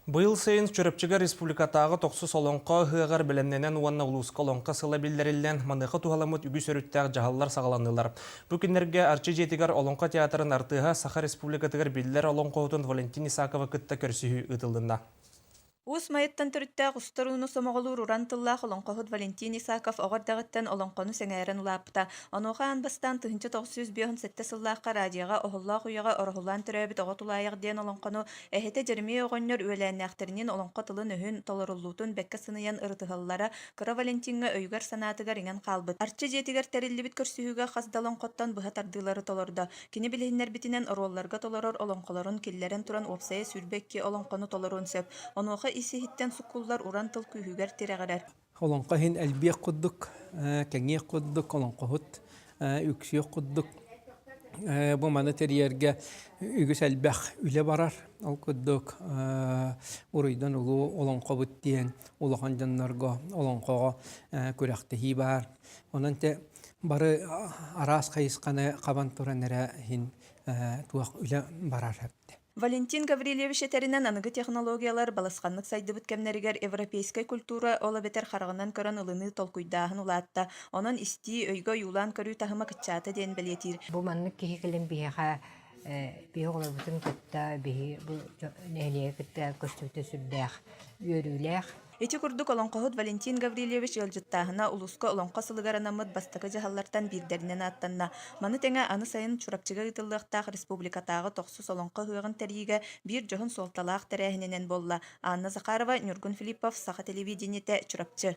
Быйыл сайын Чурапчыга республикатааҕы тохсус олоҥхо ыһыаҕар бэлэмнэнэн уонна улууска олоҥхо сыла биллэриллэн, маныаха туһаламмыт үгүс өрүттээх дьаһаллар саҕаланнылар. Бу күннэргэ Арчы дьиэтигэр Олоҥхо театрын артыыһа Саха Республикатыгар биллэр олоҥхоһутун Валентин Исаковы кытта көрсүһүү ыытылынна. Уус Майаттан төрүттээх устар ууну сомоҕолуур уран тыллаах олоҥхоһут Валентин Исаков оҕо эрдэҕиттэн олоҥхону сэҥээрэн улааппыта. Онуоха аан бастаан 1957 сыллаахха радиоҕа Оһоллоох үйэҕэ ороһулаан төрөөбүт оҕо тулаайах диэн олоҥхону Эһэтэ Дьэримиэй оҕонньор үөлээннээхтэринин олоҥхо тылын-өһүн, толоруллуутун бэккэ сыныйан ырытыһаллара кыра Валентиҥҥа өйүгэр-санаатыгар иҥэн хаалбыт. Арчы дьиэтигэр тэриллибит көрсүһүүгэ хас да олоҥхоттон быһа тардыылары толордо. Кини билиһиннэрбитинэн оруолларга толорор олоҥхолорун киллэрэн туран уопсайа 22 олоҥхону толоруон сөп. Онуоха ис-иһиттэн суккуллар уран тыл күүһүгэр тирэҕирэр. Олоҥхо иһин элбиэх курдук, кэҥиэх курдук, олоҥхоһут үксүөх курдук. Бу маны тэрийэргэ үгүс элбэх үлэ барар. Ол курдук уруйдан улуу олоҥхобут диэн улахан дьоннорго олоҥхоҕо күрэхтэһии баар. Онон те бары араас хайысханы хабан туран эрэ иһин туох үлэ барар эбит. Валентин Гаврильевич этэринэн, аныгы технологиялар балысханнык сайдыбыт кэмнэригэр европейскай культура, ол эбэтэр хараҕынан көрөн ылыныы толкуйдааһын улаатта. Онон истии, өйгө ойуулаан көрүү таһыма кыччаата диэн бэлиэтиир. Бу маннык киһи кэлин биһиэхэ биһи оҕолорбутун кытта биһи бу нэһилиэги кытта көстүүтэ сүрдээх үөрүүлээх. Ити курдук олоҥхоһут Валентин Гаврильевич ыалдьыттааһына улууска Олоҥхо сылыгар анаммыт бастакы дьаһаллартан биирдэринэн ааттанна. Маны тэҥэ аны сайын Чурапчыга ыытыллыахтаах республикатааҕы тохсус Олоҥхо ыһыаҕын тэрийиигэ биир дьоһун суолталаах тэрээһининэн буолла. Анна Захарова, Ньургун Филиппов, Саха телевидениетэ, Чурапчы.